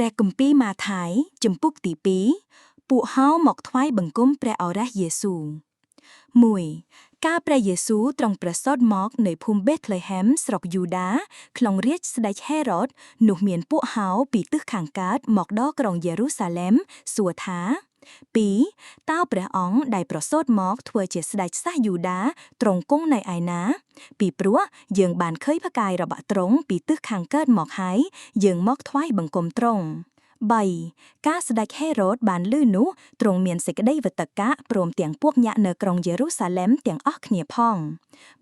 ព្រះគម្ពីរម៉ាថាយជំពូកទី2ពួកហោមកថ្វាយបង្គំព្រះអរះយេស៊ូ1កាលព្រះយេស៊ូទ្រង់ប្រសូតមកនៅភូមិបេតលេហេមស្រុកយូដាក្នុងរាជស្ដេចហេរ៉ូតនោះមានពួកហោពីទិសខាងកើតមកដល់ក្រុងយេរូសាឡេមសួរថា2តើព្រះអង្គដែលប្រសូតមកធ្វើជាស្ដេចសាសយូដាទ្រង់គង់នៅឯណា ពីព្រោះយើងបានឃើញផ្កាយរបស់ទ្រង់ពីទិសខាងកើតមកហើយយើងមកថ្វាយបង្គំទ្រង់3ការស្ដេចហេរ៉ូតបានឮនោះទ្រង់មានសេចក្តីវតកៈព្រមទាំងពួកញាក់នៅក្រុងយេរូសាឡេមទាំងអស់គ្នាផង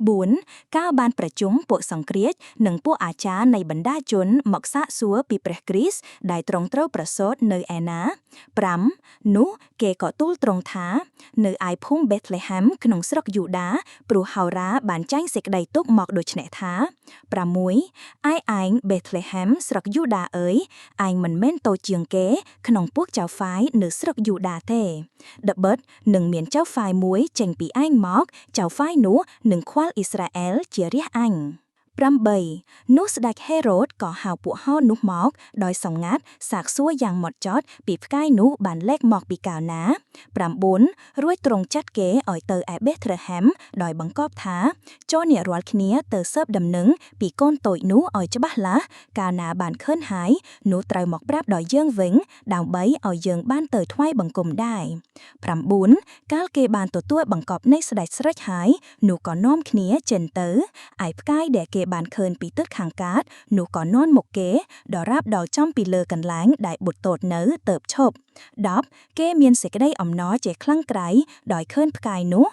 4កាលបានប្រជុំពួកសង្គ្រាចនិងពួកអាចារ្យនៃបណ្ដាជនមកសាកសួរពីព្រះគ្រីស្ទដែលទ្រង់ត្រូវប្រសូតនៅឯណា5នោះគេក៏ទូលទ្រង់ថា នៅឯភូមិបេតលេហេមក្នុងស្រុកយូដាព្រោះហោរាបានចែងសេចក្តីទុកមកដូចនេះថា6ឯឯងបេតលេហេមស្រុកយូដាអើយឯងមិនមែនតូចជាងគេ ក្នុងពួកចៅហ្វាយនៅស្រុកយូដាទេដបិតនឹងមានចៅហ្វាយមួយចេញពីឯងមកចៅហ្វាយនោះនឹងខ្វល់អ៊ីស្រាអែលជារាជអញ8នោះស្ដេចហេរ៉ូតក៏ហៅពួកហោនោះមកដោយសម្ងាត់សាកសួរយ៉ាងម៉ត់ចត់ពីផ្កាយនោះបានលេខមកពីកាលណា9រួចទ្រង់ចាត់គេឲ្យទៅឯបេតលេហេមដោយបង្គាប់ថាចូលអ្នករាល់គ្នាទៅស៊ើបដំណឹងពីកូនតូចនោះឲ្យច្បាស់លាស់កាលណាបានឃើញហើយនោះត្រូវមកប្រាប់ដល់យើងវិញដើម្បីឲ្យយើងបានទៅថ្វាយបង្គំដែរ9កាលគេបានទទួលបង្គាប់នៃស្ដេចស្រេចហើយនោះក៏នាំគ្នាចេញទៅឯផ្កាយដែលគេបានឃើញពីទិសខាងកើតនោះក៏នាំមុខគេដរាបដល់ចំពីលើកន្លែងដែលបុត្រតូចនៅទៅឈប់10គេមានសេចក្តីអំណរជាខ្លាំងក្រៃដោយឃើញផ្កាយនោះ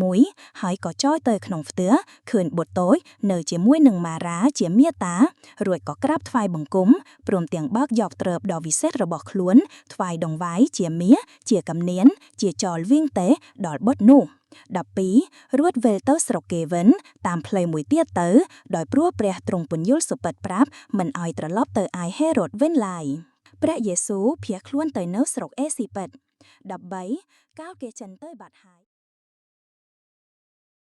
11ហើយក៏ចោយទៅក្នុងផ្ទះឃើញបុត្រតូចនៅជាមួយនឹងម៉ារ៉ាជាមេតារួចក៏ក្រាបថ្វាយបង្គំព្រមទាំងបើកយកទ្រព្យដ៏វិសេសរបស់ខ្លួនថ្វាយដង្វាយជាមាសជាកំនៀនជាចលវិញទេដល់បុត្រនោះ12រួចវិលទៅស្រុកគេវិញតាមផ្លូវមួយទៀតទៅដោយព្រោះព្រះទ្រង់ពន្យល់សុពិតប្រាប់មិនឲ្យត្រឡប់ទៅឯហេរ៉ូតវិញឡើយព្រះយេស៊ូភៀសខ្លួនទៅនៅស្រុកអេស៊ីពិត13កាលគេចិនទៅបាត់ហើយ